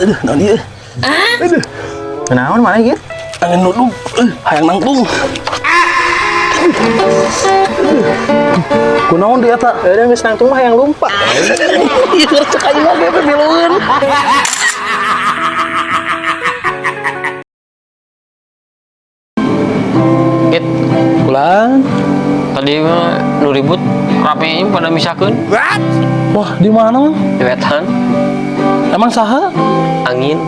Aduh, naon ieu? Aduh. Kunaon mana gitu? Angin nudung, hayang nangtung. Kunaon dia tak? Udah geus nangtung mah hayang lumpat. Iya, cek aing mah ge milueun. Git, Pulang. Tadi mah nu ribut rame ini pada misakeun. Wah, di mana, Mang? Di wetan. Emang saha? Angin.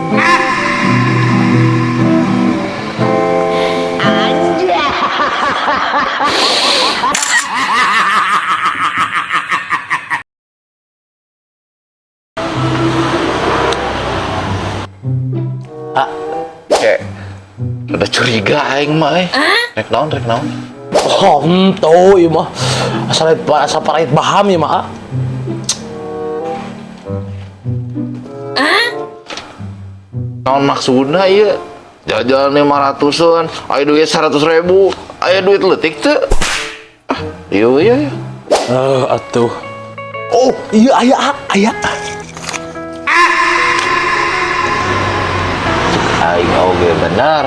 Ah, Kayak udah curiga aing mah eh. Rek naon, rek naon. Oh, henteu ieu mah. Asal asal parait baham ieu mah. Ah. Naon maksudna ieu? Jalan-jalan 500-an, aya duit 100 ribu, aya duit leutik teu. Ah, iya iya iya. Eh, atuh. Oh, iya aya ah, aya. Aing oge bener.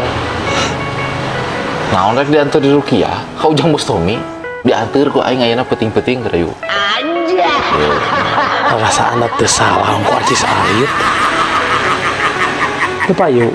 Naon rek diantar di Rukiah, ka Ujang Bustomi, diantar ku aing ayeuna peuting-peuting keur yuk. Perasaan teu salah ku artis ait. Teu payu.